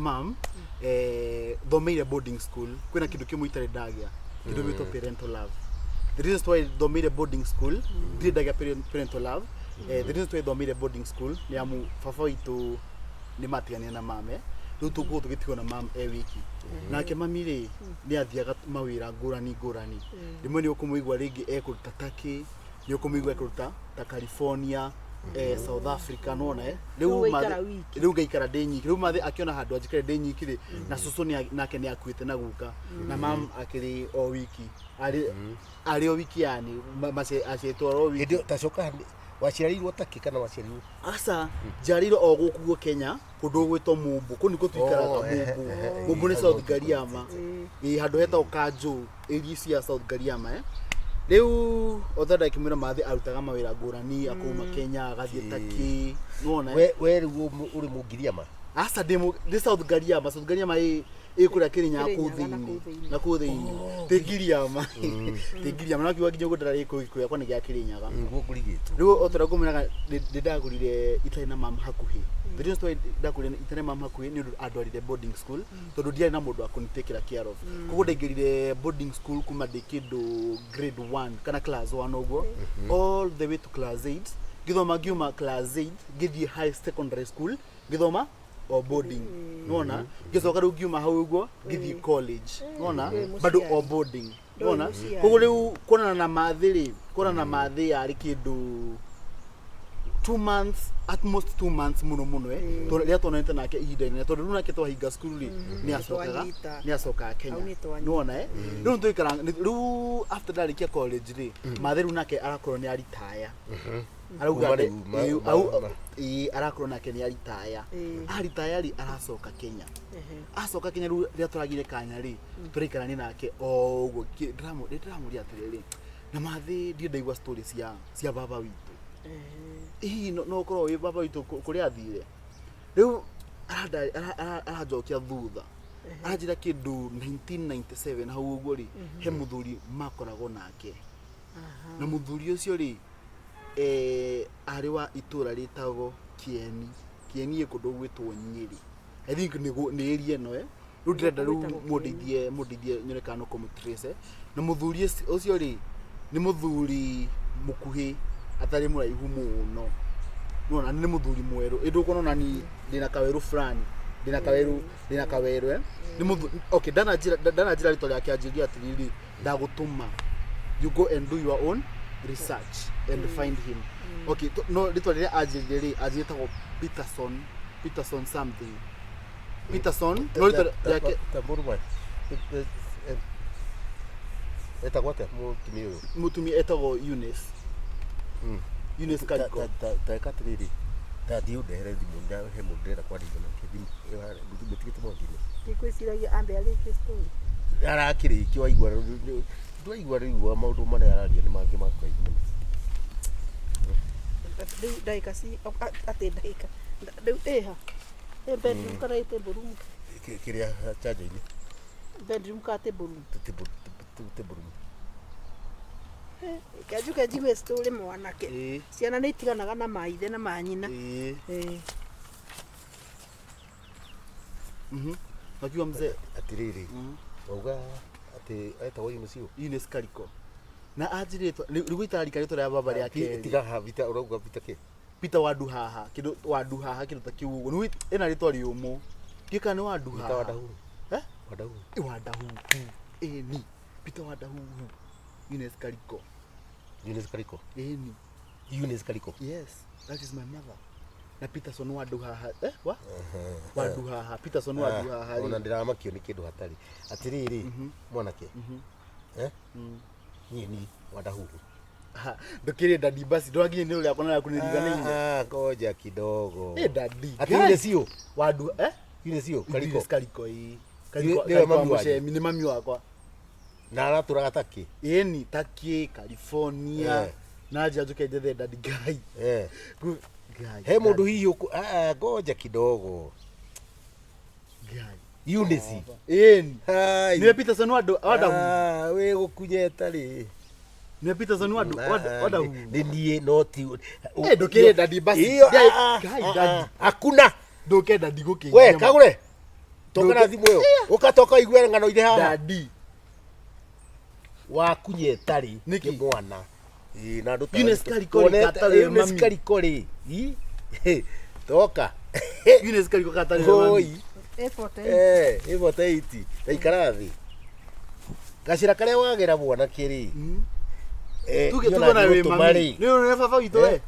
Mam, thomeire boarding school. Kwĩna kĩndũ kĩmwe itarĩ ndagĩa, kĩndũ gĩtwo parental love. The reason why thomeire boarding school, ndirĩ ndagĩa parental love. The reason why thomeire boarding school nĩ amu baba witũ nĩ matiganire na mame, rĩu tũguo tũgĩtigwo na mam e wiki. Nake mami rĩ, nĩ athiaga mawĩra ngũrani ngũrani. Rĩmwe nĩ ũkũmũigua rĩngĩ ekũruta Turkey, nĩ ũkũmũigua ekũruta ta California, South Africa, nona Rĩu rĩu waikara wiki. Rĩu ngaikara ndĩ nyiki. Rĩu mathĩ akĩona handũ anjikare ndĩ nyiki rĩ, na cũcũ nake nĩ akuĩte na guka, na mam akĩrĩ o wiki, arĩ o wiki, yani acetwara o wiki. Hĩndĩ ĩyo tacoka, waciarĩirwo takĩ kana waciarirwo? Aca, njiarĩirwo o gũkũ guo Kenya, kũndũ gwĩtwo Mumbu. Kũu nĩkuo tuikaraga. Oh, ehe, Mumbu. ehe, Mumbu nĩ hau South no Gariama, ĩ handũ hetagwo Kanjũ, area cia South Gariama. Rĩu o ta ndakĩmwĩra, mathĩ arutaga mawĩra ngũrani, akauma Kenya agathiĩ Turkey, nĩwona. We rĩu ũrĩ Mũngiriama? Aca, ndĩ South Gariama. South Gariama ĩ kũrĩa Kĩrĩnyaga kũu Kĩrĩnyaga na thĩinĩ. Kũu thĩinĩ. Na kũu thĩinĩ, ti Ngiriama, ti Ngiriama. No kiuga nginya ũguo ndĩrarĩ gĩkũyũ gĩakwa nĩ gĩa Kĩrĩnyaga. Nĩguo ngũrigĩtwo. Rĩu o torĩa ngũmwĩraga, nĩ ndagũrire itarĩ na mam hakuhĩ. The reason why ndagũrire itarĩ mam hakuhĩ nĩ ũndũ andwarire boarding school, tondũ ndiarĩ na mũndũ wa kũnitakĩra care of. Koguo ndaingĩrire boarding school kuma ndĩ kĩndũ grade 1 kana class 1 ũguo, all the way to class 8 ngĩthoma. Ngiuma class 8 ngĩthiĩ high secondary school, ngĩthoma o boarding, nĩwona. Ngĩcoka rĩu ngiuma hau ũguo ngĩthiĩ college, nĩwona, Ndũĩ bado mũciari. o boarding, Ndũĩ nĩwona. Mũciari. Koguo rĩu kuonana na mathĩ rĩ, kuonana na mathĩ yarĩ kĩndũ 2 months, at most 2 months mũno mũno, tondũ rĩrĩa tuonanĩte nake ihinda inene, tondũ rĩu nake twahinga cukuru rĩ, nĩ acokaga Twanyita. nĩ acokaga Kenya. Hau nĩ twanyita. Nĩwona, rĩu nĩtũikara rĩu after ndarĩkia college rĩ, mathĩ rĩu nake arakorwo nĩ aritaya, arauga Kuma rĩu, ĩĩ, arakorwo nake nĩ aritaya. Aritaya rĩ, aracoka Kenya. Acoka Kenya rĩu, rĩrĩa tũragire kanya rĩ, tũraikarania nake o ũguo. Ndĩramũria atĩrĩrĩ, na mathĩ ndirĩ ndaigua story cia baba witũ, hihi no ũkorwo wĩ baba witũ kũrĩa athire? Rĩu aranjokia thutha, aranjĩra kĩndũ 1997 hau ũguo rĩ, he mũthuri makoragwo nake, na mũthuri ũcio rĩ, arĩ wa itũra rĩtagwo Kieni. Kieni ĩ kũndũ gwĩtwo Nyĩrĩ, I think nĩ area ĩno. Rĩu ndĩrenda rĩu Gwĩtagwo Kieni. Mũndeithie nyone kana no kũmũtrace. Na mũthuri ũcio rĩ, nĩ mũthuri mũkuhĩ, atarĩ mũraihu mũno, nĩwona, nĩ mũthuri mwerũ, ĩndĩ ũkona ona ni ndĩna kawerũ fulani, ndĩna kawerũ, ndĩna kawerũ. Nĩ mũthuri, okay, ndananjĩra rĩtwa rĩake. Anjĩrire atĩrĩrĩ, ndagũtũma you go and do your own research and find him. Okay, no rĩtwa rĩrĩa anjĩrire rĩ, anjĩrire etagwo Peterson, Peterson something, Peterson, no rĩtwa rĩake Ta mũndũ wa etagwo atĩa mũtumia ũyũ? Mũtumia etagwo Eunice. Eunice Kariko. Ta ĩka atĩrĩrĩ, ta thiĩ ũndehere thimũ, he mũndũ ndĩrenda kwarĩria nake thimũ mũtigĩte maũndũ-inĩ. Ndikwĩciragia ambe arĩkie story. Arakĩrĩkia, waigua ndwaigua rĩu maũndũ marĩa araria nĩ mangĩ ma kũraihu mũno. Rĩu ndagĩka ci atĩ ndagĩka rĩu ĩha ĩ bedroom kana ĩ table room? Kĩrĩa chanja-inĩ. Bedroom kana table room? Table room. Kenjuke njigue story, mwanake. Ciana nĩ itiganaga na maithe na manyina. Wakiwa mzee. Atĩrĩrĩ, wauga atĩ etagwo Eunice ũyũ? Eunice Kariko, na anjĩrĩtwo rĩu itararika rĩtwa rĩa baba rĩa kerĩ. Tiga ha vita, ũrauga vita kĩ? Peter Wanduhaha, kĩndũ Wanduhaha, kĩndũ ta kĩu ũguo. Nĩũĩ ĩna rĩtwa rĩũmũ, ndiũĩ kana nĩ Vita Wanduhaha. Wandahuhu. Eh? Wandahuhu. Ĩ, Wandahuhu, ĩni, Peter Wandahuhu, Eunice Kariko. Eunice Kariko. Ĩni. Eunice Kariko. Yes, that is my mother, na Peterson Wanduhaha, wa Wanduhaha, Peterson Wanduhaha. Ona Rĩ ndĩramakio nĩ kĩndũ hatarĩ. Atĩrĩrĩ, mwanake, niĩ ni Wandahuhu. Ndũkĩrĩ daddy, basi ndũrakinya nĩ ũrĩa akona yaku nĩ riganĩire. Ah, ngoja kidogo. Ĩ, daddy. Atĩ Eunice ũyũ? Wandu Eunice ũyũ Kariko? Eunice Kariko, ĩ, Kariko. Nĩwe Kariko wa mami wanyu? Mũcemi, nĩ mami wakwa. Na aratũraga takĩ? Ĩni, Turkey, California. Na njĩra njũke njethe daddy, Ngai. Ngai. He mũndũ hihi ah, ah, ngoja kidogo. Ngai. Eunice? Ĩni. Hai. Nĩwe Peterson Wandahuhu. Ah, wĩ gũkunyeta rĩ. Nĩwe Peterson Wandahuhu. Nĩ niĩ, no ti Eh, ndũkĩrĩ daddy, basi. Iyo, Ngai, ah, ah, Ngai, ah, daddy. ah, hakuna. Ndũke daddy gũkĩngia. We kagũre. Toka na thimũ ĩyo. Ũka toka igue ng'ano irĩ haha. Daddy. Wakunye ĩtarĩ Nĩkĩ? kĩmwana. Ĩĩ na andũ Eunice Kariko rĩ, katarĩ Eunice mami. Kariko rĩ. Ĩ, Toka. Eunice Kariko katarĩ we mami. Oi. A48. Eh, ĩvote 8. Na ikara thĩ. Gacĩra karĩa wagera mwanake rĩ. Eh, Tuge niĩ tuge na ona we ngĩgũtũma mami. rĩ. Nĩ ũrĩa baba witũ we. Eh,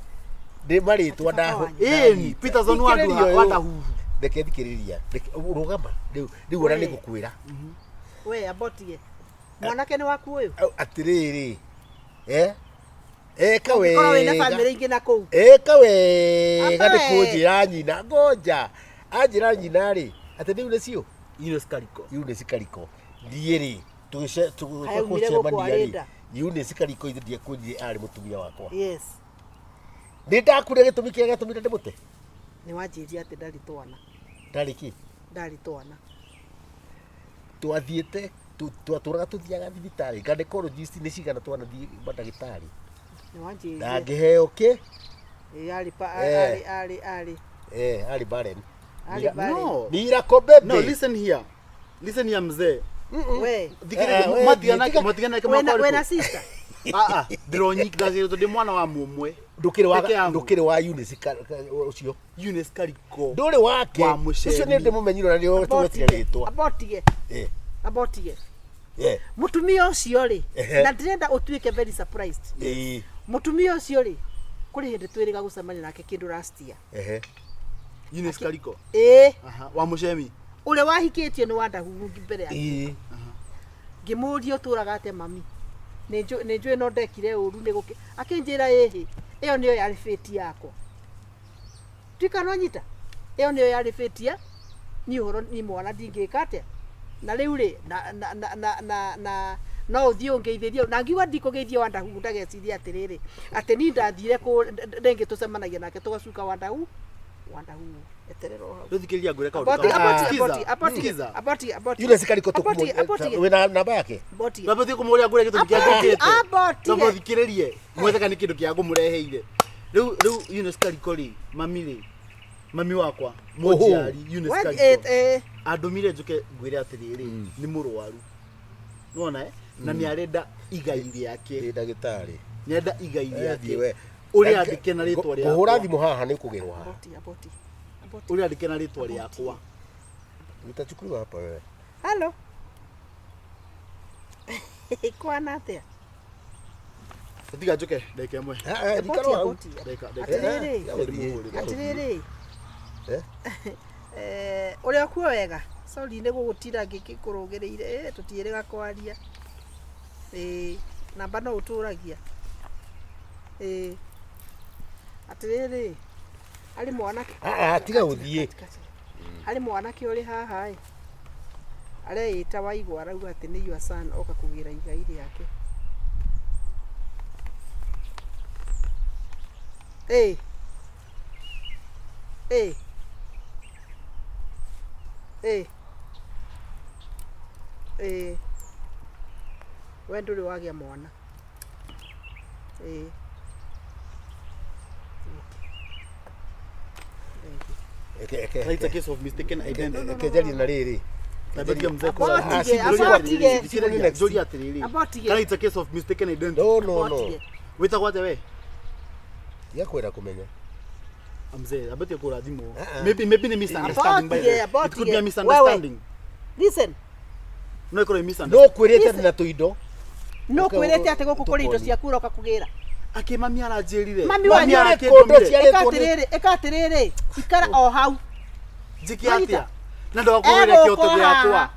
Ndĩ marĩtwa Baba wanyu. Ĩni, Peterson wa Thikĩrĩria Nduha, ũyũ. wa Ndahuhu. Reke thikĩrĩria. Rũgama. Rĩu rĩu ona We. nĩngũkwĩra. We abotige. Mwanake nĩ waku ũyũ. Au, Atĩrĩrĩ. Eh? Eka Ũngĩkorwo wĩna wega. bamĩrĩ ingĩ na kũu. Eka wega Amba nĩ we. kũnjĩra nyina. Ngoja. Anjĩra nyina rĩ, atĩ rĩu nĩcio. Eunice Kariko. Eunice Kariko. Niĩ rĩ, Kaĩ aumire gũkũ tũgĩcemania rĩ, arĩ nda? Eunice Kariko ithe ndiakwĩrire arĩ mũtumia wakwa. Yes. Nĩ ndakure gĩtũmi kĩrĩa gĩatũmire ndĩmũte. Nĩ wanjĩrire atĩ ndarĩ twana. Ndarĩ kĩ? Ndarĩ twana. Twathiĩte twatũraga tũthiaga thibitarĩ gynecologist nĩ cigana twanathiĩ mandagĩtarĩ Nĩ wanjĩrire. na ngĩheo kĩ Ĩ, arĩ pa Eh. arĩ arĩ arĩ. eh arĩ barren. Arĩ barren. No. Miracle baby. No, listen here. Listen here mzee. We. Thikĩrĩria, Eh, we, matigana tiga- matigana ke Wena mwaka wena ũrĩkũ? sister. Ah ah, ndĩronyita ndĩ mwana wa mũmwe. Ndũkĩrĩ wa Peke yangu. ndũkĩrĩ wa Eunice ũcio. Eunice Kariko. Ndũrĩ wake. Wa mũcemi. Ũcio nĩ ndĩmũmenyire na nĩ tũgwetire rĩtwa. Abotige. Eh. Abotige. Eh. Mũtumia ũcio rĩ, Ehe. na ndĩrenda ũtuĩke very surprised. Eh. Mũtumia ũcio rĩ, kũrĩ hĩndĩ twĩrĩga gũcemania nake kĩndũ last year. Ehe. Eunice Kariko. Ĩĩ, Aha, wa mũcemi. ũrĩa wahikĩtio nĩ Wandahuhu mbere ya Eh. ngĩmũria ũtũraga atĩa mami nĩ njũĩ no ndekire ũru nĩ gũkĩ akĩnjĩra ĩhĩ ĩyo nĩyo yarĩ fate yakwa tuika no nyita ĩyo nĩyo yarĩ fate ya niĩ ũhoro niĩ mwana ndingĩka atĩa na rĩu rĩ na na na na na na no ũthiĩ ũngeithĩrie na ngiuga ndikũgeithia Wandahuhu ndagecirie atĩrĩrĩ atĩ niĩ ndathire kũ rĩngĩ tũcemanagia nake tũgacuka Wandahuhu Wandahuhu eterera o hau Rĩu thikĩrĩria ngwĩre kaũndũ Aboti, kamwe. aboti, Sikiza, aboti, aboti, sikiza. aboti, aboti. Eunice Kariko Aboti, aboti. wĩna namba yake. Aboti. Twambe kũmũria ngwĩre gĩtũmi kĩa Aboti, ngũkĩte. aboti. Twambe ũthikĩrĩrie. Mwethe kana nĩ kĩndũ kĩa ngũmũreheire. Rĩu rĩu Eunice Kariko rĩ, mami rĩ, mami wakwa, mũnjiari Eunice Wa- Kariko. eh, eh, Andũmire njũke ngwĩre atĩrĩrĩ, nĩ mũrwaru. Nĩwona eh? Na nĩ arenda igai rĩake. Ndĩ ndagĩtarĩ. Nĩ arenda igai Thiĩ rĩake. we. Ũrĩa andĩke na rĩtwa Ngũhũra rĩakwa. thimũ haha nĩ ũkũgerwo haha. Aboti, aboti, aboti. Ũrĩa andĩke na rĩtwa rĩakwa. Utachukuliwa hapa wewe. Halo. Kwana atĩa? Tiga njũke ndagĩka ĩmwe. Ah, ah, Aboti, ikara hau. aboti. Ndagĩka ndagĩka. Atĩrĩrĩ. Eh, Atĩrĩrĩ. Eh? Eh, ũrĩa kuo wega. Sorry nĩ gũgũtira ngĩkũrũgĩrĩire. Eh, tũtiĩrĩga kwaria. Ĩĩ, namba no ũtũragia. Ĩĩ. Atĩrĩrĩ. Harĩ mwanake Ah, ah, tiga gũthiĩ. Harĩ mwanake ũrĩ haha ĩ. Areĩta Waigũ arauga atĩ nĩ your son oka kũgĩra igai rĩake. Ĩ. Ĩ. Ĩ. Ĩ. We ndũrĩ wagĩa mwana. Ĩ. Thank you. Eke eke. It's a case of mistaken identity. Eke njarie na rĩrĩ. Nabetia mzee Abotige, Ah, si- abotige. Thikĩrĩria, njũrie atĩrĩrĩ. Abotige. Kana it's a case of mistaken identity. No no no. Abotige. Wĩtagwo atĩa we? Tiga kwenda kũmenya. Mzee, abetie kũra thimũ. Ah, ah. Maybe maybe ni misunderstanding by the way. Abotige, It could be a abotige. misunderstanding. Listen. No ĩkorwo ĩ misunderstanding. No kwĩrĩte ndĩ na tũindo. No Ũka- kwĩrĩte atĩ gũkũ kũrĩ indo tũkoni. ciaku ũroka kũgĩra. Akĩ mami aranjĩrire. Mami wanyu arakĩndũmire. arakĩndũmire. Ĩka atĩrĩrĩ, ĩka atĩrĩrĩ, ikara o hau. Njĩke Wanyita? atĩa? Na ndagakũrũrĩra kĩoto Egũka o gĩakwa. haha.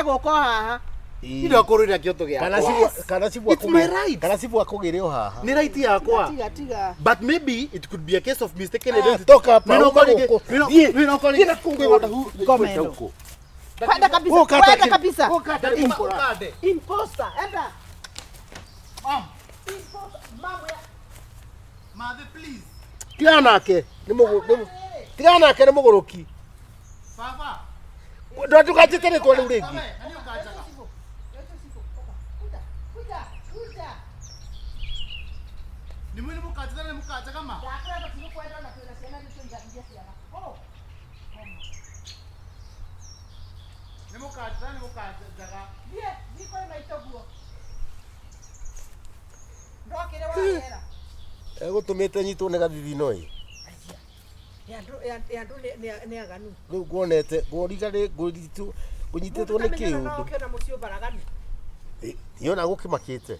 Egũka o haha. Ndagakũrũrĩra kĩoto Kana gĩakwa. cibu kana cibu It's my right. Kana cibu akũgĩre o haha. Nĩ right yakwa. Tiga tiga. But maybe it could be a case of mistaken Ah, identity. toka hapa, Mimi uka nakorwo rĩngĩ- gũkũ. mimi Thiĩ. mimi nakorwo Thiĩ rĩngĩ na kũu kwĩ Wandahu- Ngoma ĩno. Huko. Kwenda kabisa. Ũka Kwenda ataki- kabisa. Ũka ataki mkora. Ukande. Imposter, enda. Mom, Imposter, mambo ya mother please. Tigana nake nĩ mũgũ nĩ tigana nake nĩ mũgũrũki. Baba. Ndũkanjĩte rĩtwa rĩu rĩngĩ. Na nĩ ũkanjaga. Kuja, kuja, kuja. Nĩ mwĩ nĩ mũkanjaga na nĩ mũkanjaga ma. Ndakwenda tigukwenda na twĩna ciana nĩ tũiganithie ciana. Oh. Nĩ mũkanjaga nĩ mũkanjaga. Thiĩ, thiĩ kũrĩ maitũ guo. Ndokĩre wagera. Egũtũmĩte nyitwo nĩ gathithino ĩ. Ĩ andũ nĩ aganu. Rĩu nguonete ngũriga rĩ ngũnyitwo ngũnyitĩtwo nĩ Mũndũ kĩũndũ. ũkĩona mũciĩ ũbaraganu. Niĩ ona gũkĩmakĩte.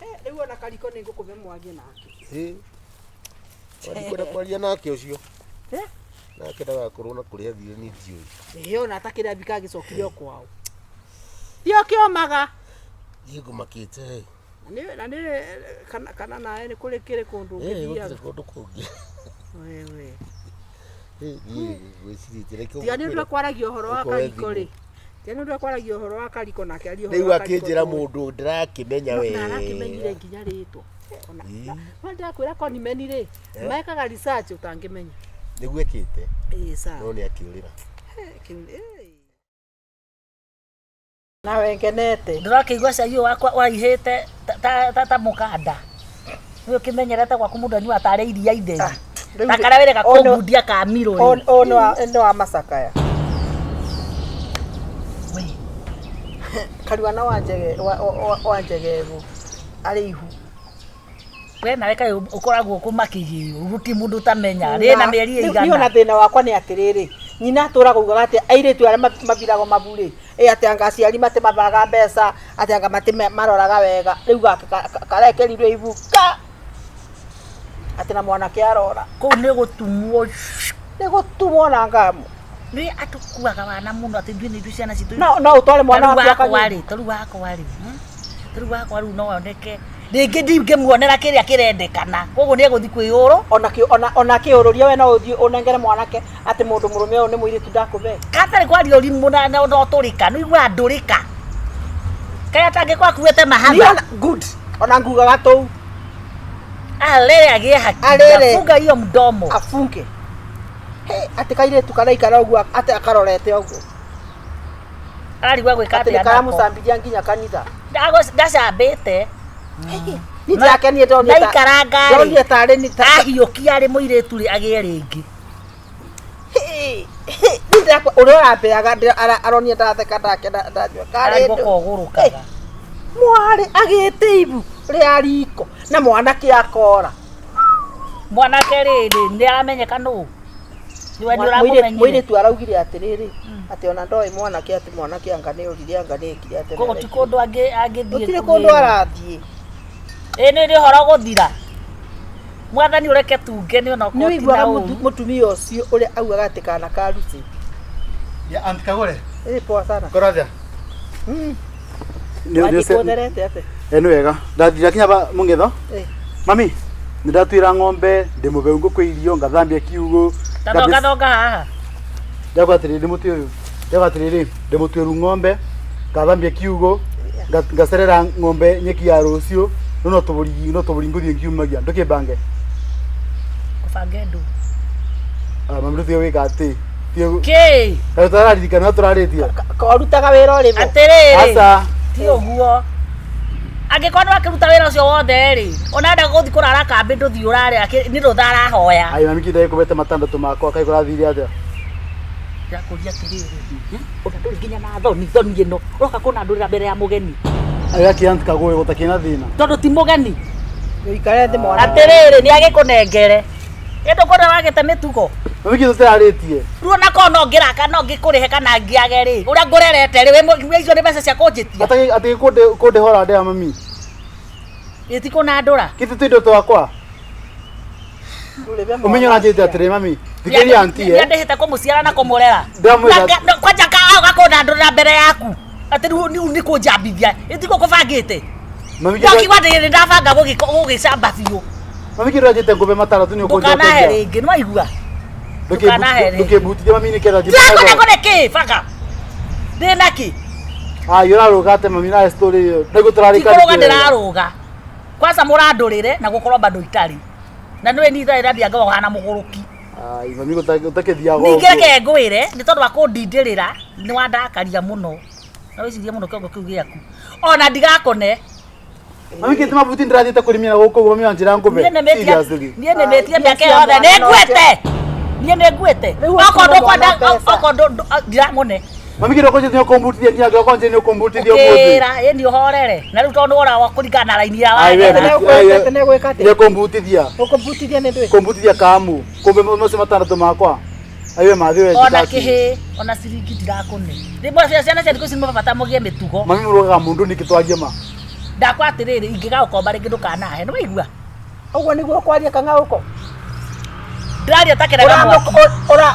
He, rĩu ona kariko nĩ ngũkũbe mwarie nake. Ĩ. Ndikwenda kwaria nake ũcio. Eh? Nake ndagakorwo na kũrĩa athire niĩ ndiũĩ. Ĩ ona atakĩrĩa mbika agĩcokire o kwao. Thiĩ ũkĩomaga. Niĩ ngũmakĩte. Na nĩ kana nawe nĩ kũrĩ kĩrĩ kũndũ Ĩ ũngĩthiaga. gũtirĩ kũndũ kũngĩ. Wewe. Ĩ niĩ ngwĩcirĩtie reke Tiga nĩ ũndũ wa kwaragia ũhoro wa ũkoe kariko thimũ. rĩ. Tiga nĩ ũndũ wa kwaragia ũhoro wa kariko nake arie ũhoro Rĩu wa kariko. akĩnjĩra mũndũ ndĩrakĩmenya Na arakĩmenyire wega. nginya rĩtwa. Ona Ĩ. na ndakwĩra konimeni rĩ, mekaga research ũtangĩmenya. Nĩguo ekĩte Ĩ sawa. no nĩ akĩũrĩra. Nawe ngenete. Ndĩrakĩigua cai ũyũ wakwa waihĩte ta mũkanda. Nĩ ũkĩmenyerete gwaku mũndũ anyua tarĩ iria itheri. Rĩu Na karĩa wĩrĩga ũyũ nĩ- kũngundia ka mirũ rĩ. Ũyũ nĩ wa macakaya. We, Karuana wa njege wa njegego arĩ ihu. We nawe kaĩ ũkoragwo kũmakĩgĩo gũtirĩ mũndũ ũtamenya rĩ na mĩeri Niĩ ona ĩigana. thĩna wakwa nĩ atĩrĩrĩ, nyina atũraga ugaga atĩ airĩtu arĩa mathiragwo mabu rĩ, ĩ atĩ anga aciari matimabaga mbeca, atĩ anga matimaroraga wega. Rĩu gaka karekerirwo ibu ka atĩ na mwanake arora. Kũu nĩ gũtumwo. Nĩ gũtumwo na ngamu. Nĩ atũkuaga wana mũno atĩ ithuĩ nĩ ithuĩ ciana citũ. No no ũtware mwana Tarĩu waku wakwa akanyue. rĩ, tarĩu wakwa rĩ, tarĩu wakwa rĩu no oneke rĩngĩ ndingĩmuonera kĩrĩa kĩrendekana koguo nĩ egũthiĩ kwĩyũrwo Ona kĩ ona ona kĩũrũria we no ũthiĩ ũnengere mwanake atĩ mũndũ mũrũme ũyũ nĩ mũirĩtu ndakũbe. katarĩ kwaria ũrimũ na na ũtũrĩka nĩ ũiguaga ndũrĩka kaĩ atangĩkorwo akuĩte Niĩ mahatha ona good. Ona ngugaga tũu alere agĩe hakiri Alere. afunga hiyo mdomo afunge. He, atĩ kairĩtu karaikara ũguo atĩ akarorete ũguo. ararigwo gwĩka Atĩ atĩa nĩ nako karamũcambithia nginya kanitha. Ndacambĩte Niĩ ndĩrakenie ndonire ndaikaranga rĩ ndonire tarĩ nĩ ta ahiũkia arĩ mũirĩtu rĩ agĩe rĩngĩ niĩ ndĩrakwa ũrĩa ũrambeaga aronire ndatheka ndake ndanyua ararigwo karĩndũ. kogũrũkaga Mwarĩ agĩte ibu rĩa riko na mwanake akora. Mwanake rĩrĩ nĩ aramenyeka nũ nĩwe nĩ ũramũmenyire Mũirĩtu araugire atĩrĩrĩ atĩ ona ndoĩ mwanake atĩ mwanake anga nĩ orire anga nĩ ekire atĩ. koguo ti kũndũ angĩthiĩ Gũtirĩ kũndũ arathiĩ. Ĩ nĩ nĩ ũhoro gũthira mwathani ũreke tunge nĩ ona Nĩ okorwo ti ũiguaga na ũru mũtumia ũcio ũrĩa augaga atĩ kana ka Lucy. Ya Aunt Kagore. Ĩ poa sana. Korathia. Nĩ Wathiĩ ũcio. kũtherete atĩ. Ĩ nĩ wega. Ndathira kinya ba mũng'etho. Ĩ. Mami, nĩ ndatuĩra ng'ombe, ndĩmũbe ngũkũ irio, ngathambia kiugũ. Ta thonga thonga haha Ndauga atĩrĩrĩ mũtĩ ũyũ. Ndauga atĩrĩrĩ, ndĩmũtuĩru ng'ombe, ngathambia kiugũ, ngacerera ng'ombe nyeki ya rũciũ, rĩu no tũbũri no tũbũri ngũthiĩ ngiumagia. Ndũkĩmbange. ũbange ndũ Ah, mami rĩu tiga gwĩka atĩ. Tiga kĩ Kaĩ tũraririkana tũrarĩtie. Korutaga wĩra ũrĩ bo. Atĩrĩrĩ Aca. ti ũguo angĩkorwo nĩ wakĩruta wĩra ũcio wothe rĩ ona enda gũthiĩ kũrara kambĩ ndũthiĩ ũrare nĩ rũtha arahoya. Ai mami kĩndagĩ kũbete matandatũ makwa kaĩ kũrathire atĩa? Ndĩrakũria atĩrĩrĩ ona ndũrĩ nginya na thoni thoni ĩno ũroka kũnandũrĩra mbere ya mũgeni Ai gakĩ Aunt Kagore gũtakĩrĩ na thĩna. tondũ ti mũgeni. Ũikare thĩ mwana. Atĩrĩrĩ nĩ agĩkũnengere ĩ ndũkuona wagĩte mĩtugo. Mami kĩndũ tũtararĩtie. Rĩu ona korwo no ngĩraka no ngĩkũrĩhe kana ngĩage rĩ ũrĩa ngũrerete rĩ wĩ icio nĩ mbeca cia kũnjĩtia. Atĩ atĩ kũndĩhora ndĩa mami. Ĩ ti kũnandũra. Kĩtĩ tũindo twakwa. Ũrĩbe Ũmenye ũranjĩte atĩrĩ mami. Thikĩrĩria auntie. Nĩ andĩhĩte kũmũciara na kũmũrera. Ndĩramwĩra- Kwanja gakũnandũrĩra mbere yaku atĩ rĩu nĩ kũnjambithia ĩtiguo kũbangĩte. Mami Ndakiuga atĩ ndabanga gũgĩcamba biũ. Mami kĩndũ anjĩte ngũbe matandatũ nĩ Ndũkanahe ũkũnjokeria. rĩngĩ nĩ waigua. Ndũkanahe rĩngĩ. Ndũkĩmbutithie mami nĩ ketha Ndĩrakũnengere kĩ banga ndĩna kĩ. Ai ũrarũga atĩ mami na story ĩyo. Nĩguo tũrarĩka. Tikũrũga ndĩrarũga. Kwanza mũrandũrĩre na gũkorwo bado itarĩ. Na nĩwe niĩ itarĩ ndathianga ũhana mũgũrũki. Ai mami gũtakĩthiaga Ningĩ reke ngwĩre nĩ tondũ wa kũndindĩrĩra nĩ wandakaria mũno. Na wĩcirie mũno kĩongo kĩu gĩaku. Ona ndigakone. Mami kĩtĩ mabuti ndĩrathiĩte kũrĩmĩra gũkũ ũguo mami wanjĩra ngũbe. Niĩ nĩmĩtie Seriously. niĩ nĩmĩtie Ah, mĩaka mbia yothe cia nĩ mwana nguĩte. Niĩ nĩ nguĩte. Rĩu Okorwo ũkuma ndũkwenda mwana mbeca. okorwo ndiramũne. Mami kĩroko njĩte nĩ ũkũmbutithia nginya kĩroko njĩte nĩ ũkũmbutithia ũmũthĩ. Ũkĩra ĩni ũhorere na rĩu tondũ wora wa kũringana na raini ya Ai, we, wagetha. mami. Nĩ gwĩka Nĩ atĩa? ũkũmbutithia. Ũkũmbutithia nĩ ndwĩ. Kũmbutithia kamu. Kumbe macio matandatũ makwa. Aiwe mathi we. Ona kĩhĩ ona ciringi ndirakũne. Rĩmwe ciana cia thikũ ici nĩ mabata mũgĩe mĩtugo. Mami mũrũgaga mũndũ nĩkĩ twarie ma. Ndakwa atĩrĩrĩ ingĩgagũkomba rĩngĩ ndũkanahe nĩ waigua. Ũguo nĩguo ũkwaria kang'aũko. Ndĩraria ta kĩrega mwaki.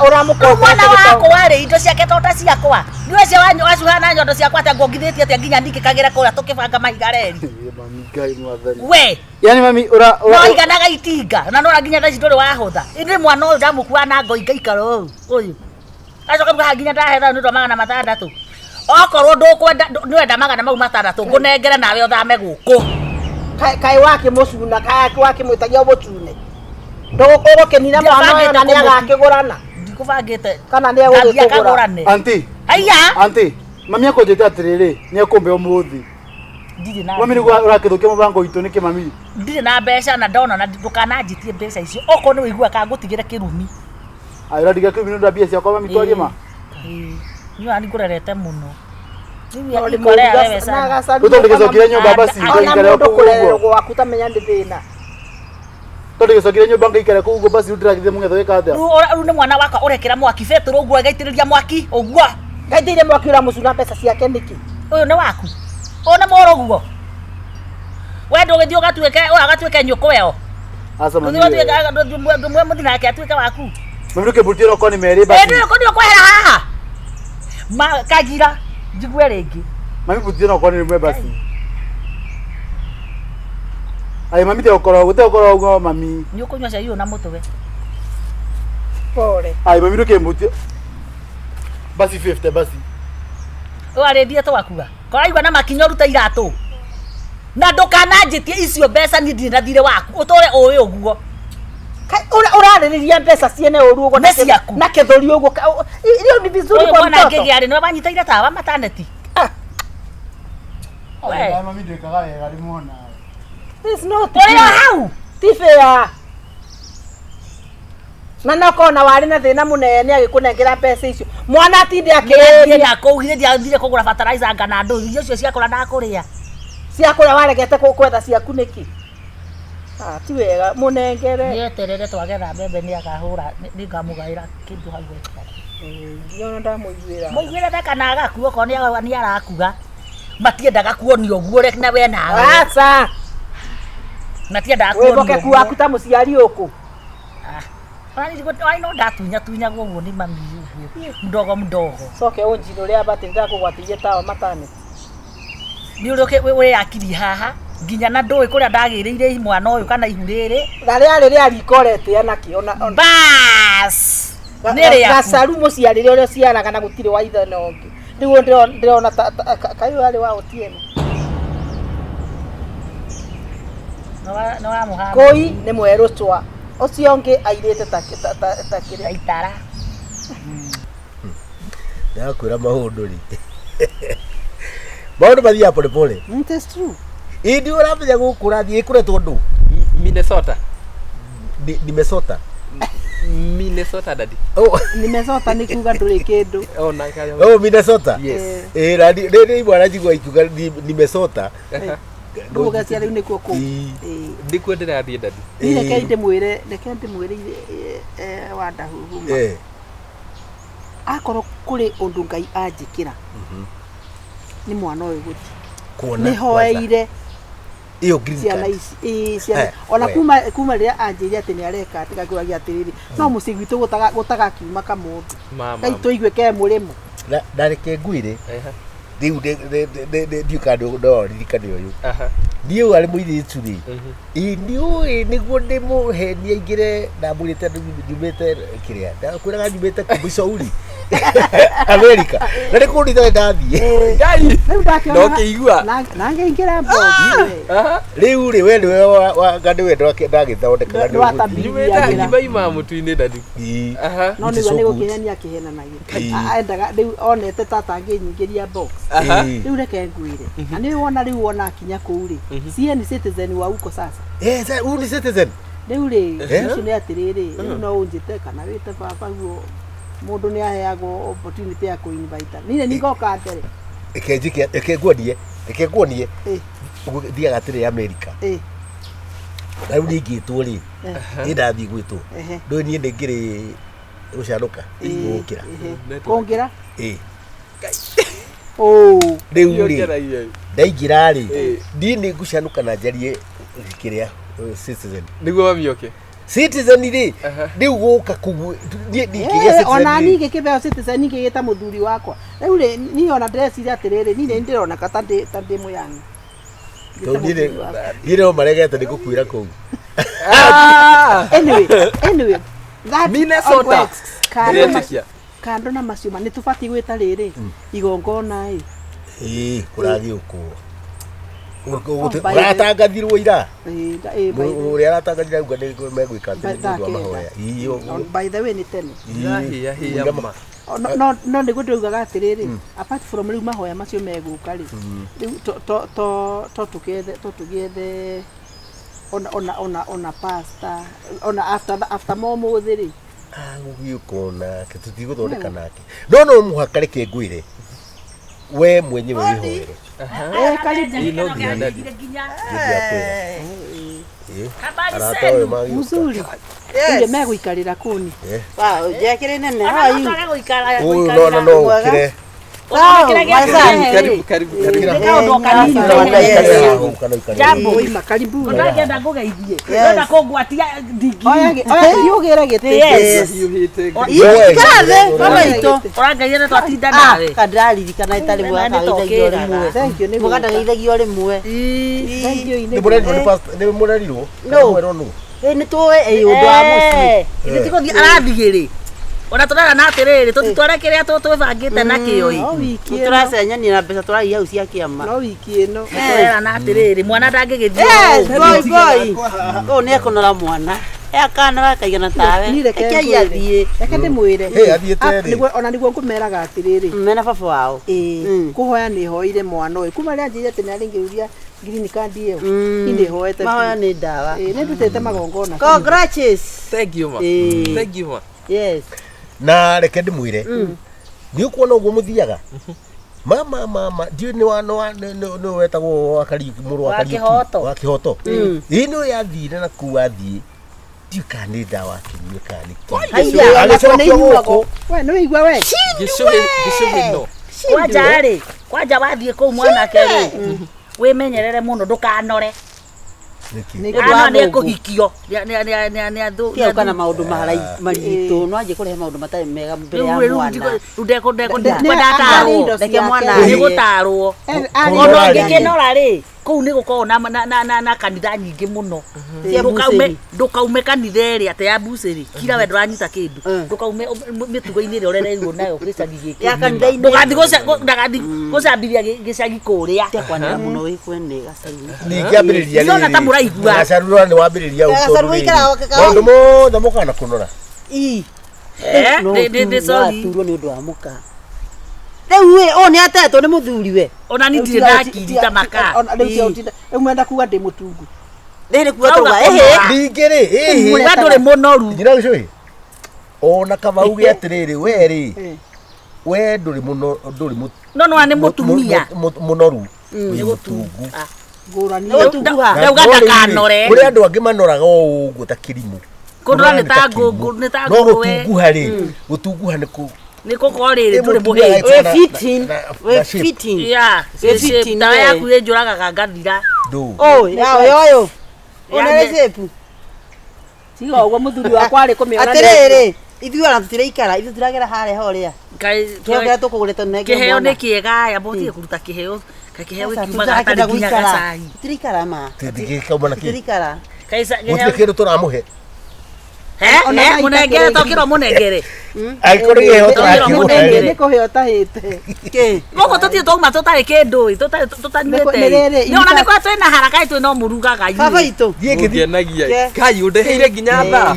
Ũramũkomba. Rĩu mwana wakwa rĩ indo ciake to ta ciakwa. Nĩ ũcio wacuha na nyondo ciakwa atĩa nguongithĩtie atĩa nginya ningĩkagĩra kũrĩa tũkĩbanga mahiga reri. Mami Ngai mwathani. We Yaani mami ura no iganaga itinga na nora nginya thaa ici ndũrĩ wahũtha. Ithuĩ mwana ũyũ ndamũkua na ngoi ngaikara ũũ ũyũ. Acoka haha nginya ndahe thayũ nĩ ũndũ wa 600. Okorwo ndũkwenda nĩwenda 600 ngũnengere nawe ũthame gũkũ. Kaĩ wakĩmũcuna kaĩ wakĩmwĩtagia ũmũcune. Ũgũkĩnina mwana ũyũ na nĩagakĩgũrana. Ndikũbangĩte. Kana Ngathiĩ nĩegũgĩkũgũra. akagũrane. Auntie. Haiya. Auntie, mami akonjete atĩrĩrĩ, nĩ ekũmbe ũmũthĩ. Ndirĩ na Mami nĩguo ũrakĩthũkia mũbango witũ nĩkĩ mami? Ndirĩ na mbeca na ndona na ndũkananjitie mbeca icio. Okorwo nĩ ũigua ka ngũtigĩre kĩrumi. Ayo ũrandiga kĩrumi nĩ ũndũ wa mbia ciakwa mami twarie ma. Niĩ ona nĩngũrerete mũno. Rĩu ikorea wewe sana. Rĩu tondũ gĩcokire nyũmba basi Ona ngaikare mũndũ kũu kũrererwo ũguo. gwaku tamenya nĩ thĩna. Tondũ gĩcokire nyũmba ngaikare kũu ũguo basi rĩu ndĩragithie mũng'etho wĩka atĩa? Rĩu nĩ mwana wakwa ũrekĩra mwaki betũrũ ũguo agaitĩrĩria mwaki ũguo. Ngaitĩire mwaki ũramũcuna mbeca ciake nĩkĩ? Ũyũ nĩ waku. Ũyũ nĩ mũrũguo. We ndũgĩthiĩ ũgatuĩke ũyũ agatuĩke nyũkwa ĩyo. Aca mami. Ndũthiĩ ũgatuĩke ndũmwe mũthiĩ nake atuĩke waku. Mami ndũkĩmbutie roko nĩ merĩ basi. Ĩ ndũĩ kwehera haha. Ma kagira njigue rĩngĩ. Mami mbutie roko nĩ rĩmwe basi. Ayo mami te ũkorwo ũguo te ũkorwo ũguo mami. Nĩ ũkũnyua cai ũyũ na mũtwe. Pole. Ayo mami ndũkĩmbutie. Basi 50 basi. Ũyũ arĩthiĩ twakua. Koraigua na makinya ũrute iratũ. Na ndũkananjĩtie icio mbeca niĩ ndirĩ na thirĩ waku. Ũtũre ũĩ ũguo. Ũrarĩrĩria mbeca ciene ũru ũguo Nĩ ciaku. na kĩthũri ũguo. Hiyo ni vizuri Ũyũ kwa mwana mtoto. ngĩgĩa rĩ nĩwe wanyitĩire tawa mataneti. We. Mami ndwĩkaga wega rĩmwe nawe. It's not. Ũrĩ o hau. Ti fair. Na no kona warĩ na thĩna mũnene agĩkũnengera mbeca icio. Mwana atinde Akĩrĩria akĩrĩria nakũu githĩ ndiathire kũgũra fertilizer ngana ndũ irio icio ciakũra ndakũrĩa. ciakũrĩa waregete kwetha ciaku nĩkĩ? Ah, ti wega mũnengere. Nĩeterere twagetha mbembe nĩakahũra nĩngamũgaĩra kĩndũ hau ekĩra. Nginya ona ndamũiguĩra. Mũiguĩre tha kana agakua okorwo nĩ arakua. Matiendaga kuonio ũguo na we nawe. Aca. Matiendaga kuonio Wĩhokeku waku ta mũciari ũkũ. Ona no ndatunya tunyagwo ũguo nĩ mami ũguo mdogo mdogo. Coke ũnjinũre aba atĩ nĩndakũgwatĩirie tawa matane. Nĩ ũrĩa wĩyakirie haha nginya na ndũĩ kũrĩa ndagĩrĩire mwana ũyũ kana ihu rĩrĩ. Na rĩarĩ rĩa riko ũretĩa nakĩ ona Bas. Nĩ rĩaku. Gacaru mũciarĩre ũrĩa ũciaraga na gũtirĩ wa ithe na ũngĩ. Rĩu ndĩrona kaĩ ũyũ arĩ wa Otieno. Nĩ wamũhana. Kũi nĩ mwerũ cwa. Ũcio ũngĩ airĩte ta kĩrĩa. Itara. Ndakwĩra maũndũ rĩ. Maũndũ mathiaga pole pole. It is true. Ĩndĩ ũramenya gũkũ ũrathiĩ ĩkũretwo ndũ? Minnesota. Nimesota. Minnesota daddy. Oh, Nimesota nĩ kuga ndũrĩ kĩndũ. Oh, na kaya. oh Minnesota. Yes. Eh, na rĩ imwe njigua ikiuga nimesota. Ndũgũgecia rĩu nĩkuo kũu. Ii. Ndikuo ndĩrathiĩ daddy. Niĩ reke ndĩmwĩre, reke ndĩmwĩre Wandahuhuma. Akorwo kũrĩ ũndũ Ngai anjĩkĩra nĩ mwana ũyũ gũthiĩ. Kuona. Nĩ hoeire Iyo green ciana card. ici ĩĩ ciana ona kuma rĩrĩa anjĩrire atĩ nĩ areka atĩ ngakĩũragia atĩrĩrĩ no mũciĩ gwitũ gũtagakiuma kamũndũ. Mama. Ngai tũigue ke mũrĩmo. Na reke ngwĩre rĩu ndiũ kana no ririkane ũyũ. Niĩ ũyũ arĩ mũirĩtu rĩ, ĩ nĩũĩ nĩguo ndĩmũhenie aingĩre ndamwĩrĩte nyumĩte kĩrĩa ndakwĩraga nyumĩte Missouri America na nĩ kũndũ itarĩ ndathiĩ. Ngai. Rĩu ndakĩona No kĩigua. Na ngĩingĩra box. Rĩu rĩ we nĩwe anga nĩwe ndagĩthondekaga nĩ ũgũthiĩ. Nyumĩte ngimaima mũtu-inĩ daddy. No Which is nĩguo so nĩ good. gũkĩhenia akĩhenanagia. Endaga rĩu onete tata angĩnyingĩria box. Rĩu reke ngwĩre. Na nĩ wona rĩu wona akinya kũu rĩ. Sie ni citizen wa huko sasa. Eh, sasa huyu ni citizen. Rĩu rĩ, ũcio nĩ atĩrĩrĩ, rĩu no ũnjĩte kana wĩte baba guo. Mũndũ nĩ aheagwo opportunity ya kũ-invite. Niĩ nĩ ngoka mbere. Reke njĩke, reke nguonie, reke nguonie. Eh. Ũguo thiaga atĩrĩ America. Eh. Na rĩu ningĩtwo rĩ, niĩ ndathiĩ gwĩtwo. Ehe. Ndũĩ niĩ nĩ ngĩrĩ gũcanũka, gũkĩra. Ehe. Kũngĩra. Ĩ. Oh. Rĩu rĩ, Ngeragia. ndaingĩra rĩ, Ĩ. niĩ nĩ ngũcanũka na njarie kĩrĩa citizen. Nĩguo mami oke. Citizen rĩ, Aha. rĩu gũka kũu, niĩ ndingĩgĩa Eh, ona citizen niĩ rĩ. ngĩkĩheo citizen ngĩgĩta mũthuri wakwa. Rĩu rĩ, niĩ ona ndĩreciria atĩrĩrĩ, niĩ nĩ ndĩroneka ta ndĩ ta ndĩ mũyani. Tondũ niĩ nĩ- niĩ no maregete nĩ gũkuĩra kũu. Anyway, anyway, that Minnesota. works. Kando na Ndĩretĩkia. kando na macio ma nĩ tũbatiĩ gwĩta rĩrĩ igongona ĩ. Ĩ, kũragĩũkwo. Oh, by the- Ũratangathirwo ira. Ĩ, ĩ, by the- Ũrĩa aratangathire auga nĩ megwĩka atĩ by nĩ ũndũ wa thaa mahoya. kenda. Ĩ, ũguo. By the way nĩ tene. Ndĩrahĩa hĩa Ĩ, ma. O, no no no nĩguo ndĩraugaga atĩrĩrĩ, apart from rĩu mahoya macio megũka rĩ, rĩu to to to to tũgĩethe to tũgĩethe ona ona ona ona pastor ona after after momũthĩ rĩ. Agũgĩũka nake tũtigũthondeka nake no no mũhaka reke ngwĩre we mwenyewe wĩhoere. Eh, karibu. Ĩ, no nginya daddy. Nĩndiakwĩra. Ĩ, Habari arata ũyũ zenu. magĩũka. Mzuri. Yes. Megũikarĩra kũni. Eh, Wow, njekĩrĩ nene. How are you? Ona gũikara ũyũ nona no ũkĩre. Karibu karibu karibu. Nĩ kaũndũ o kanini. Ikarĩra haha ũguo kana ũikarĩre. Jambo. Oima karibu. Ũndangĩenda ngũgeithie. Ndĩrenda kũngwatia ndingiri. Oya oya thiĩ ũgĩre gĩtĩ. Yes. Hiũhĩte. Wewe, Ikara thĩ, mama itũ. Ũrangeithia nĩ twatinda nawe. Kandaririkana ĩtarĩ Wena nĩ mwaka geithagio tũkĩraga. rĩmwe. Thank you nĩ Mũganda gũka. geithagio rĩmwe. Thank you Nĩ nĩ mũrerirwo nĩ pastor- nĩ mũrerirwo? No. Kana mwerwo nũ? Ĩ nĩ tũĩ ĩ ũndũ wa mũciĩ. Ithe ti gũthiĩ arathiĩ rĩ. Ona tũrera na atĩrĩrĩ, tũtitware kĩrĩa twĩbangĩte nakĩo ĩ. No wiki ĩno. Tũracenyania na mbeca tũraiya hau cia kĩama. No wiki ĩno. Tũrera na atĩrĩrĩ, mwana ndangĩgĩthiĩ. Yes, boy boy. Ũyũ nĩ ekũnora mwana. E akana gakaigana tawe. Niĩ reke Rekei ngwĩre. athiĩ. Reke ndĩmwĩre. Hey, athiĩte Ah, rĩ? Ona nĩguo ngũmeraga atĩrĩrĩ. Mena baba wao. Ĩĩ, Mm. kũhoya nĩ hoire mwana ũyũ kuma rĩrĩa anjĩrire atĩ nĩ arĩngĩũria green card ĩyo niĩ nĩ hoete Mahoya nĩ ndawa. Ĩĩ, nĩ ndutĩte magongona Congrats. Thank you ma. Ĩ. Thank you ma. Yes. Na reke ndĩmwĩre nĩ ũkuona ũguo mũthiaga mama mama ndiũĩ nĩ wa nĩ wa nĩ nĩ wetagwo wa Kariuki mũrũ wa Wa Kariuki Kĩhoto. wa Kĩhoto ĩ nĩ yathire na kuu athiĩ ndiũĩ kana nĩ ndawa akĩnyua kana nĩ kĩ. Haiya. Agĩcokio gũkũ we nĩ wĩigua we Gĩcũhĩ gĩcũhĩ no. Kwanja rĩ, kwanja wathiĩ kũu mwanake rĩ, wĩmenyerere mũno ndũkanore. Nĩkĩ? Nĩ Ũndũ wa Ana nĩ Mũngũ. ekũhikio. Nĩ athũ. Tiga gũka na maũndũ maritũ no anjie kũrehe maũndũ matarĩ mega mbere ya Rĩu rĩu mwana. rĩu ndekwenda Nĩ- atarwo. arĩ indo Reke ciake. mwana Nĩ arĩe. gũtarwo. Arĩ Ona Kũnora rĩ. ũngĩkĩnora rĩ, kũu nĩ gũkoragwo na na na na na kanitha nyingĩ mũno. Cia Ndũkaume bucĩrĩ. ndũkaume kanitha ĩrĩa atĩ ya bucĩrĩ. Kira we ndũranyita kĩndũ. Mm. Ndũkaume mĩtugo-inĩ ĩrĩa ũrereirwo nayo gĩcagi gĩkĩ. Ya kanitha-inĩ. Ndũgathiĩ gũcambithia gĩcagi kũrĩa. Tiga kwanĩra mũno wĩ kwene gacaru. Ningĩ ambĩrĩria Ndĩrona ta mũraigua. Gacarura nĩ wambĩrĩria ũũ Gacaru tondũ rĩrĩ, gaikaraga gaka- maũndũ mothe mokaga na kũnora. Ii. Eh, No nĩ- nĩ- nĩ sorry. aturwo nĩ ũndũ wa mũka. Rĩu ĩ ũyũ nĩ atetwo nĩ mũthuri we. Ona niĩ ndirĩ ndakiri ta maka. Ona rĩu tia ũtinda rĩu mwenda kuga ndĩ mũtungu. Rĩrĩ kuga Rauga tũga ĩhĩ. kũnora. Ningĩ rĩ, ĩhĩ. We ndũrĩ mũnoru. Nyina gĩcũhĩ ona kaba uge atĩrĩrĩ we rĩ Eh. we ndũrĩ mũno ndũrĩ mũ- No no nĩ mũtumia. mũnoru wĩ mũtungu. Ngũrani. Nĩ gũtunguha. Ndauga No rĩu rĩ, ndakanore. kũrĩ andũ angĩ manoraga o ũguo ta kĩrimũ. Kũnora nĩ ta Kũnora kĩrimũ. ngũngũ, nĩ ta No ngũrwe. gũtunguha rĩ, gũtunguha nĩ kũ Nĩ gũkorwo rĩrĩ ndũrĩ Ĩ, mũhĩnju. Wĩ na- fitting. na Wĩ shape. fitting. Yeah, Wĩ shape fitting ndawa we. yaku ĩnjũragaga ngathira. Ndũ. Ũyũ ya ũyũ ũyũ. Ya, Ũnere nĩ- shape. Tiga ũguo mũthuri wakwa arĩ kũmĩona. Atĩrĩrĩ, ithuĩ ona tũtiraikara, ithuĩ tũragera harĩa horĩa. Kaĩ Kĩheo kĩrĩa tũkũgũrĩte tũnengere kĩheo mwana. nĩ kĩega aya mũtige kũruta kĩheo kaĩ kĩheo Aca, gĩkiumaga tũtirakĩenda hatarĩ nginya gũikara. gacai. Tũtiraikara ma. Tũtingĩkauma na kĩ. Tũtiraikara. Kaĩ Gũtirĩ kĩheo kĩndũ tũramũhe. He, Ona he, thaa mũnengere itakĩrĩ. to kĩro mũnengere. Angĩkorwo nĩ kĩheo Tũkĩrwo tũrakĩmũhe mũnengere. rĩ, Nĩ kũheo ũtahĩte. Kĩ? Gũkũ tũtirĩ twauma tũtarĩ kĩndũ ĩ, tũtarĩ tũtanyuĩte Nĩ rĩrĩ, ĩ. Nĩ ona nĩ kwa twĩna haraka ĩ twĩ no mũrugaga Baba inyuĩ. itũ. Thiĩ ngĩthiĩ. Ũngenagia. Ke. Kai ũndeheire nginya thaa.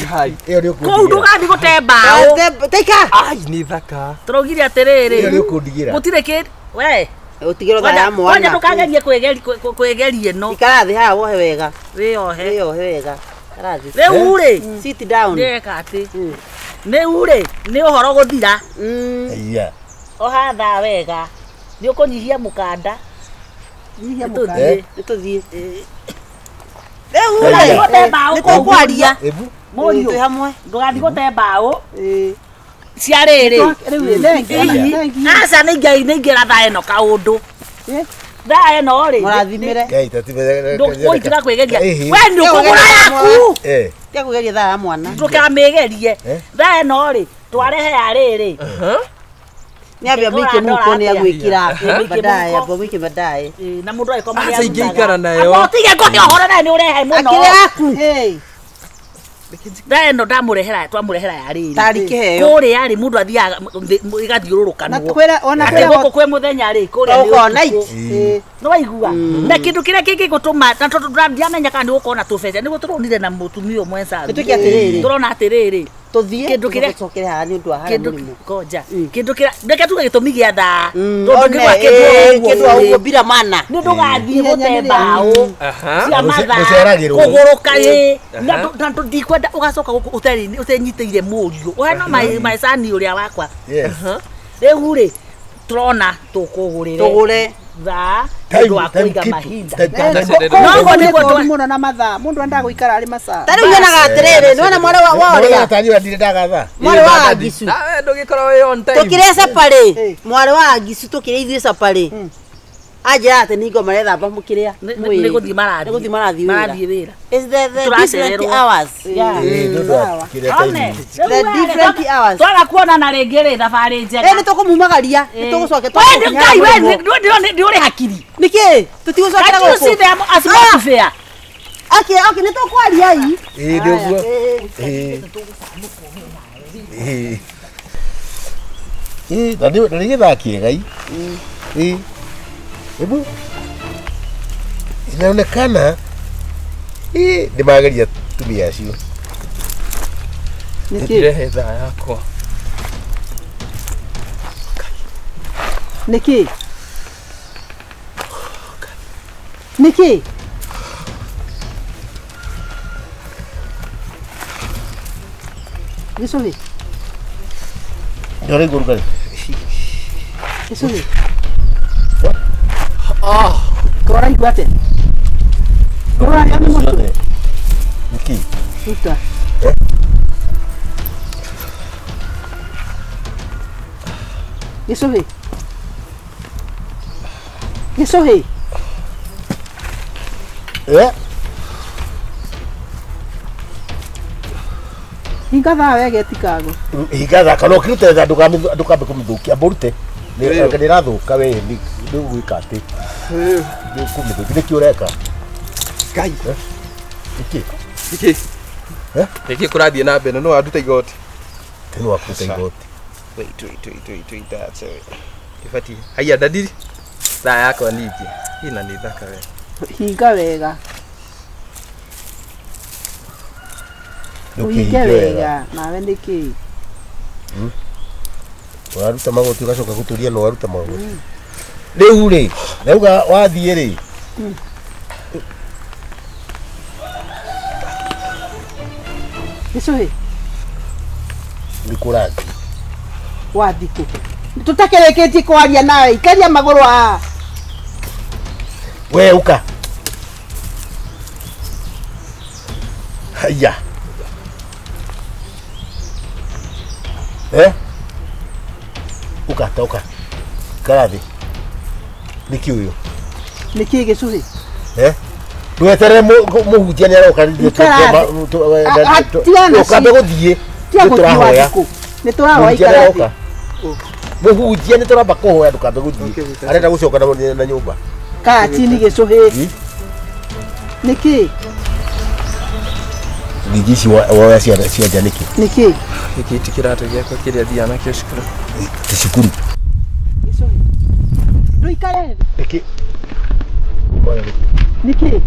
Kai. Ĩyo nĩ Kũu ũkũndigĩra. ndũgathiĩ gũte mbaũ. Teika. Ai nĩ thaka. Tũraugire Ĩyo atĩrĩrĩ. nĩ ũkũndigĩra. Gũtirĩ kĩndũ. We. Ũtigĩrwo thaa ya Kwanja mwana. ndũkagerie kwĩgeria ĩno. Ikara thĩ haha wohe wega. Wĩyohe. Wĩyohe wega. Ikara thĩ. Rĩu rĩ. Sit down. Ndĩreka atĩ. Rĩu rĩ nĩ ũhoro gũthira. Iya. Oha thaa wega. Nĩ ũkũnyihia mũkanda. Nyihia Nĩ mũkanda. tũthiĩ. Nĩ tũthiĩ. Rĩu Aya. rĩ, Gũte mbaũ nĩ tũkwaria. Ebu. Mũriũ. Twĩ hamwe. Ndũgathiĩ gũte mbaũ. Ĩĩ. Cia rĩrĩ. Rĩu rĩ, thengi, thengi. Aca nĩ ingĩra thaa ĩno kaũndũ. Eh. Thaa ĩno rĩ. Mũrathimĩre. Ngai tatibe. Ndũkũitiga kwĩgeria. Ĩhĩ. We nĩ ũkũgũra yaku. Eh. Tia kũgeria thaa ya mwana. Ndũkamĩgerie. Eh. Thaa ĩno rĩ twarehe ya rĩrĩ. Nĩ ambia mĩike mũhuko nĩ agwĩkĩra baadaye, ambia mũike baadaye. Ĩĩ, na mũndũ agĩkoma Aca ingĩikara nayo. Tige ngũhe ũhoro nawe nĩ ũrehe mũno. Akĩrĩ yaku. Hey. Thaa ĩno ndamũrehera twamũrehera ya rĩrĩ. Tarĩ kĩheo. Kũrĩa rĩ mũndũ athiaga Na ĩgathiũrũrũkanwo. kwĩra ona Atĩ kwĩra gũkũ kwĩ mũthenya rĩ kũrĩa nĩ Ũkorwo ũtukũ. night. Ĩĩ. Nĩ waigua na kĩndũ kĩrĩa kĩngĩgũtũma na tondũ ndiamenya kana nĩ gũkorwo na tũbeca nĩguo tũronire na mũtumia ũmwe Saru. Nĩ twĩke atĩrĩrĩ. Tũrona atĩrĩrĩ Tũthiĩ. Kĩndũ kĩrĩa- tũcokere haha nĩ ũndũ wa harĩa kĩndũ mũrĩmo. ngoja kĩndũ kĩrĩa reke tuge gĩtũmi gĩa thaa Mm, tondũ one, ndũngĩgũra kĩndũ o ĩĩ, ũguo kĩndũ o bũrĩ. ũguo bila mana. nĩ ndũgathiĩ Ihenya gũte nĩ rĩa- mbaũ Aha. cia mathaa Gũceragĩrwo. kũgũrũka ĩ na ndikwenda ũgacoka gũkũ ũtenyitĩire mũriũ ũheno maecani ũrĩa wakwa Yes. rĩu rĩ tũrona tũkũgũrĩre Tũgũre. thaa Time- nĩ ũndũ wa time kũiga keep- mahinda time- No, No nĩguo nĩ twa- mũno na mathaa. Mũndũ endaga gũikara arĩ masaa. Ta rĩu nyonaga atĩrĩrĩ, nĩwona mwarĩ wa wa ũrĩa? Tani ũrĩa ndirĩ ndagatha. Mwarĩ wa Angicu. Nawe ndũgĩkorwo wĩ on time. Tũkĩrĩa caparĩ, Ĩĩ. mwarĩ wa Angicu tũkĩrĩa ithuĩ caparĩ. Anjĩra atĩ nĩ ngoma marethamba mũkĩrĩa. Nĩ gũthiĩ marathiĩ. Nĩ gũthiĩ marathiĩ wĩra. Marathiĩ wĩra. It's the Tũracererwo. different hours. Yeah. Ĩĩ, nĩ ũndũ wa kĩrĩa One, time. rĩu The we rĩ, different hours. twaga kuonana rĩngĩ rĩ thabarĩ njega Ĩ nĩ tũkũmumagaria, nĩ tũgũcokia We nĩ- Ngai we nĩ ũrĩ hakiri. Nĩkĩ? Tũtigũcokera Can't you see gũkũ. the atmosphere? Okay, okay, nĩ tũkwaria i. Ĩĩ, nĩ ũguo. Ĩĩ. Ĩĩ. Ĩĩ, na nĩ gĩthaa kĩega i. Ĩĩ. Hebu inaonekana ĩĩ nĩ mageria tumia acio. Nĩkĩ? Ndirehe thaa yakwa. Nĩkĩ? Nĩkĩ? Gĩcũhĩ, Nĩ ũraigua ũrugarĩ? gĩcũhĩ. Ũraigua atĩa? Ũrarĩa nĩ mũtwe? Ciothe. Nĩkĩ? Ruta. Gĩcũhĩ. Gĩcũhĩ. Eh? Hinga thaa wega ĩtikagwe. Hinga thaa kana ũkĩrute thaa ndũkambe kũmĩthũkia amba ũrute. Nĩ ĩrathũka we nĩ ũgwĩka atĩ nĩ ũkũmĩthũkia nĩkĩ ũreka? Ngai. Nĩkĩ? Nĩkĩ? Eh? Nĩkĩ kũrathiĩ na mbere? No wanduta igoti. Nĩ wakũruta igoti. Wait, wait, wait, wait, wait, that's it. Ibatiĩ. Haiya ndadiri. Thaa yakwa ningĩ. Ina nĩ thaka we. Hinga wega. Ũhinge Ndũkĩhinge wega. wega. Nawe nĩkĩ? Waruta magoti ũgacoka gũtũria no waruta magoti. Rĩu rĩ, ndauga wathiĩ rĩ. Gĩcũhĩ. Nĩ kũrathiĩ. Wathiĩ kũ? Tũtakĩrĩkĩtie kwaria nawe, ikaria magũrũ haha. We ũka. Haiya. Eh? Ũka ta ũka. Ikara thĩ. Nĩkĩ ũyũ? Nĩkĩ gĩcũhĩ? Eh? Ndweterere mũhunjia nĩ aroka Ikara thĩ. Tigana ũkambe gũthiĩ. Tiga Nĩ gũthiĩ tũrahoya. wathiĩ kũ? Nĩ tũrahoya Mũhunjia nĩ ikara aroka. thĩ. Mũhunjia nĩ tũramba kũhoya ndũkambe gũthiĩ. Arenda gũcoka na nyũmba. Kaa chini gĩcũhĩ. Nĩkĩ? Ningĩ ici woya cia nja nĩkĩ? Nĩkĩ? Gĩkĩ ti kĩratũ gĩakwa kĩrĩa thiaga nakĩo cukuru. Ti cukuru. Gĩcũhĩ. Ndũikare thĩ. Nĩkĩ? Nĩkĩ?